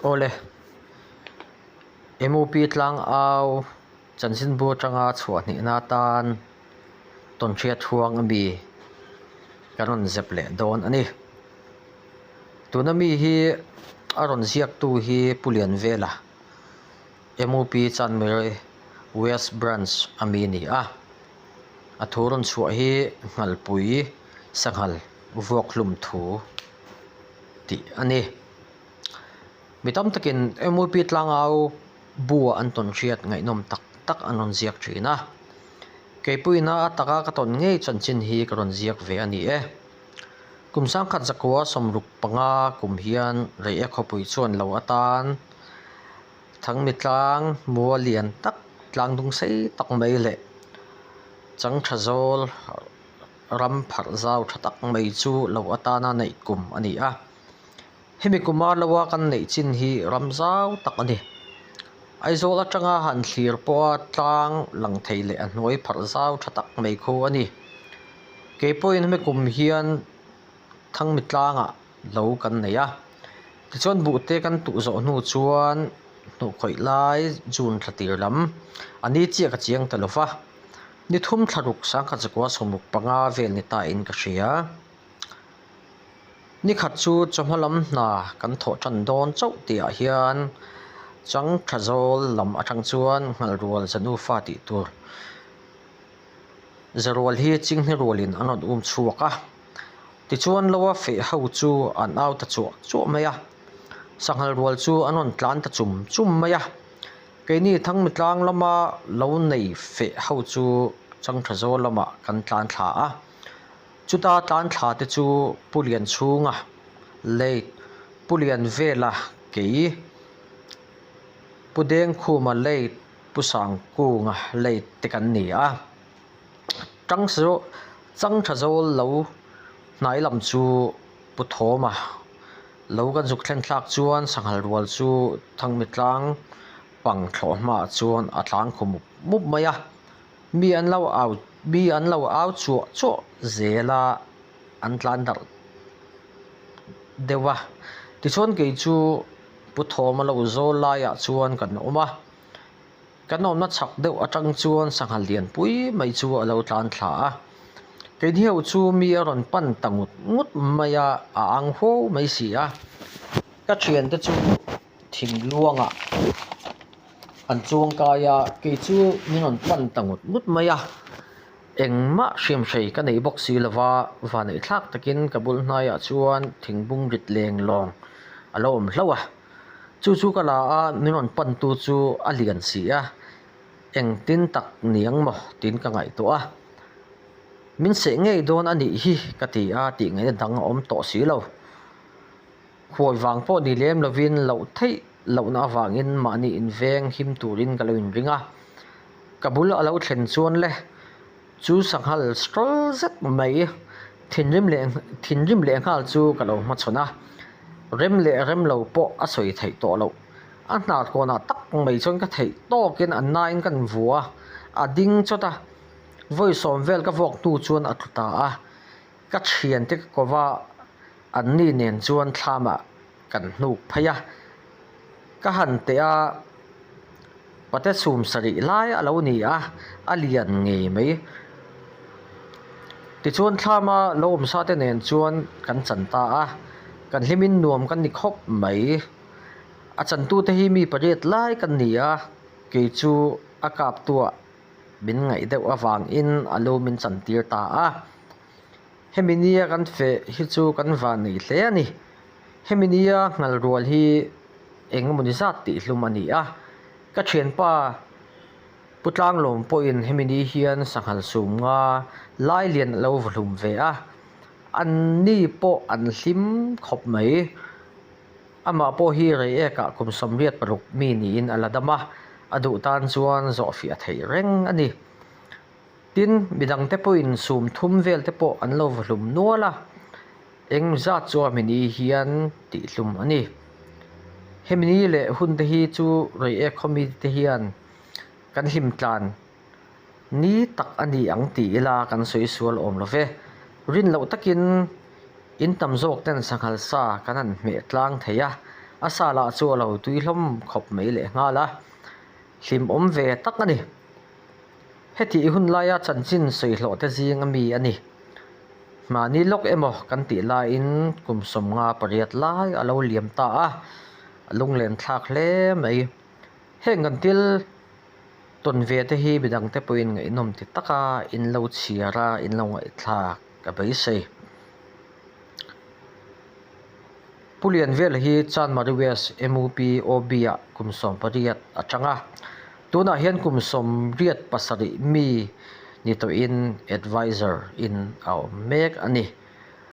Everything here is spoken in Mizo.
Awle, MOP tlangau chanchinbu atanga chhuah hnihna atan tawnhriat huang ami kan rawn zep leh dawn a ni. Tuna mi hi a rawn ziaktu hi Pu Lianvela, MOP Chanmeri West Branch ami a ni a. A thu rawn chhuah hi Nghalpui Sanghal vuakhlum thu tih a ni. Mi tam takin MUP tlangau buah an tawn hriat ngaihnawm tak tak an rawn ziak thin a. Keipuiina a taka ka tawn ngei chanchin hi ka rawn ziak ve a ni e. Kum sangkhat zakua 65 kum hian Reiek khawpui chuan lo atan Thangmi tlang mua lian tak tlang dung sei tak mai leh changtha zawl ram pharh zau tha tak mai chu lo atana neih kum a ni a. Hemi kuma loa kan neih chin hi ram zau tak a ni. Aizawl atanga han thlir pawha tlang lang thei leh a hnuai pharh zau tha tak mai khu a ni. Kei pawhin hemi kum hian Thangmi tlangah lo kan nei a, tichuan buhte kan tuh zawh hnu chuan hnuh khawih lai June thla tir lam a ni chiah ka chiang ta lo va, ni thum thla ruk sangkhat zakua 65 vel ni ta in ka hria. Ni khat chu chawhma lam hna kan thawh tan dawn chauh tihah hian chang tha zawl lam atang chuan nghalrual zanufa tih tur zarual hi chinghne rualin an rawn um chhuak a. Tichuan loa feh ho chu an au ta chuah chuah mai a, sanghal rual chu an rawn tlan ta chum chum mai a. Keini Thangmi tlang lama lo nei feh ho chu changtha zawl lamah kan tlan thla a. Chuta tlan thla te chu Pu Lianchhunga late Pu Lianvela kei, Pu Dengkhuma late Pu Sangkunga late te kan ni a. Changtha zawl lo hnai lam chu Pu Thawma lo kan zuk thlen thlak chuan sanghal rual chu Thangmi tlang pang thlawh hmaah chuan a tlang khu mup mup mai a. Mi an lo au mi an lo au chuah chuah zel a, an tlan darh deuh a. Tichuan kei chu Pu Thawma lo zawl laiah chuan kan awm a, kan awmna chhak deuh atang chuan sangha lianpui mai chu a lo tlan thla a. Keini ho chu mi a rawn pan ta ngut ngut mai a, a ang huau mai si a. Ka thiante chu. Thingluangah an chuang kai a, kei chu min rawn pan ta ngut ngut mai a, engmah hriamhrei ka nei bawk si lo va, vanneih thlak takin ka bul hnaiah chuan thingbung rit leng lawng a lo awm hlauh a, chu chu ka la a, min rawn pantu chu a lian si a, engtin tak ni ang maw tiin ka ngaihtuah a, min seh ngei dawn a nih hi ka ti a, tih ngaihna dang a awm tawh si lo. Huai vang pawh ni lem lovin loh theih lohna avangin mahni inveng him turin ka lo inring a. Ka bul a lo thlen chuan le chu sanghal stroll zet mai thinrim leh thinrim leh nghal chu ka lo hmachhawn a. Rem leh rem lo pawh a sawi theih tawh loh. A hnar kawnah tak mai chuan ka theih tawkin a nain ka invua a, a ding chawt a. Vawi sawm vel ka vuak hnu chuan a tlu ta a. Ka thiante ka kova anni nen chuan thlamah kan hnuk phei a, ka han teh a, pate chhum sarih lai a lo ni a, a lian ngei mai. Tichuan thlama lo awm sa te nen chuan kan chan ta a, kan hlimin nuam kan ni khawp mai. A chantute hi mi pariat lai kan ni a, kei chu a kaptuah min ngaih deuh avangin a lo min chantir ta a. Hemi nia kan feh hi chu kan van nei hle a ni. Hemi nia nghal rual hi eng emawni zat tih hlum a ni a. Ka thianpa Pu Tlanglawm pawhin hemi ni hian sanghal sum nga lai lian a lo va hlum ve a. An ni pawh an hlim khawp mai. Amah pawh hi Reiekah kum 86 mi niin a la dam a, a duh tan chuan zawhfiah theih reng a ni. Tin, midangte pawhin sum thum vel te pawh an lo va hlum nual a, eng zat chu a hmini hian tihhlum a ni. Hemi ni leh hun te hi chu Reiek khawmi te hian kan hlim tlan ni tak a ni ang ti ila kan sawi sual awm lo ve. Rin loh takin in tam zawk ten sanghal sa kan han hmeh tlang thei a. A sa lah chu a lo tui hlawm khawp mai lehnghal a, hlimawm ve tak a ni. Hetih hun laia chanchin sawi hlawh te zing a mi a ni. Mahni lawk emaw kan tih laiin kum 58 lai a lo liam ta a, a lunglen thlak hle mai. Heng kan thil tawn ve te hi midang te pawhin ngaihnawm ti taka in lo chhiar a, in lo ngaihthlak ka beisei. Pu Lianvela hi Chanmari West MUP OB ah kum 18 a chang a, tunah hian kum 87 mi ni tawhin Advisor in a awm mek a ni.